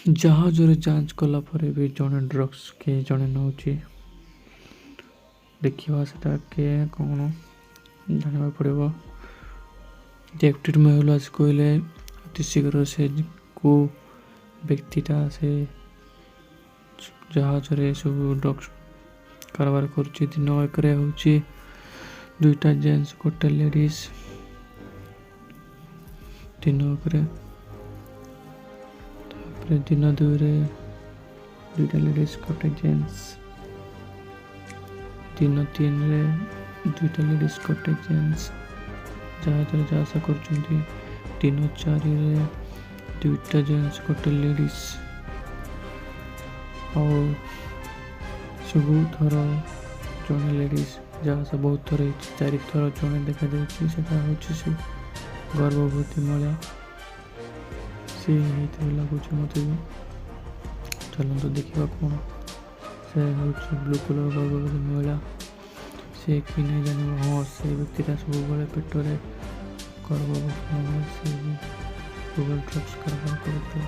ଜାହାଜରେ ଯାଞ୍ଚ କଲା ପରେ ବି ଜଣେ ଡ୍ରଗ୍ସ କିଏ ଜଣେ ନେଉଛି। ଦେଖିବା ସେଟା କିଏ କ'ଣ ଜାଣିବାକୁ ପଡ଼ିବ। ଡିଟେକ୍ଟିଭ୍ ମେହୁଲ ଆସି କହିଲେ, ଅତି ଶୀଘ୍ର ସେ କେଉଁ ବ୍ୟକ୍ତିଟା ସେ ଜାହାଜରେ ସବୁ ଡ୍ରଗ୍ସ କାରବାର କରୁଛି। ଦିନ 1ରେ ହେଉଛି ଦୁଇଟା ଜେଣ୍ଟସ୍, ଗୋଟେ ଲେଡ଼ିଜ୍ ଦିନ 1ରେ। ତାପରେ ଦିନ 2ରେ ଦୁଇଟା ଲେଡ଼ିଜ୍, ଗୋଟେ ଜେଣ୍ଟସ୍। ଦିନ 3ରେ ଦୁଇଟା ଲେଡ଼ିଜ୍, ଗୋଟେ ଜେଣ୍ଟସ୍ ଜାହାଜରେ ଯାଆ ଆସ କରୁଛନ୍ତି। ଦିନ 4ରେ ଦୁଇଟା ଜେଣ୍ଟସ୍, ଗୋଟେ ଲେଡ଼ିଜ୍। ଆଉ ସବୁ ଥର ଜଣେ ଲେଡ଼ିଜ୍ ଯାଆ ଆସ ବହୁତ ଥର ହେଇଛି। 4 ଥର ଜଣେ ଦେଖାଯାଇଛି। ସେଟା ହେଉଛି ସେ ଗର୍ଭବତୀ ମହିଳା, ସେ ହେଇଥିବ ଲାଗୁଛି ମୋତେ ବି। ଚାଲନ୍ତୁ ଦେଖିବା କ'ଣ ସେ ହେଉଛି। ବ୍ଲୁ କଲର୍ ଗର୍ଭବତୀ ମହିଳା ସେ କି ନାହିଁ ଜାଣିବ। ହଁ, ସେ ବ୍ୟକ୍ତିଟା ସବୁବେଳେ ପେଟରେ ଗର୍ଭବତୀ ମହିଳା, ସେ ବି ସବୁବେଳେ ଡ୍ରଗ୍ସ କାରବାର କରୁଥିଲା।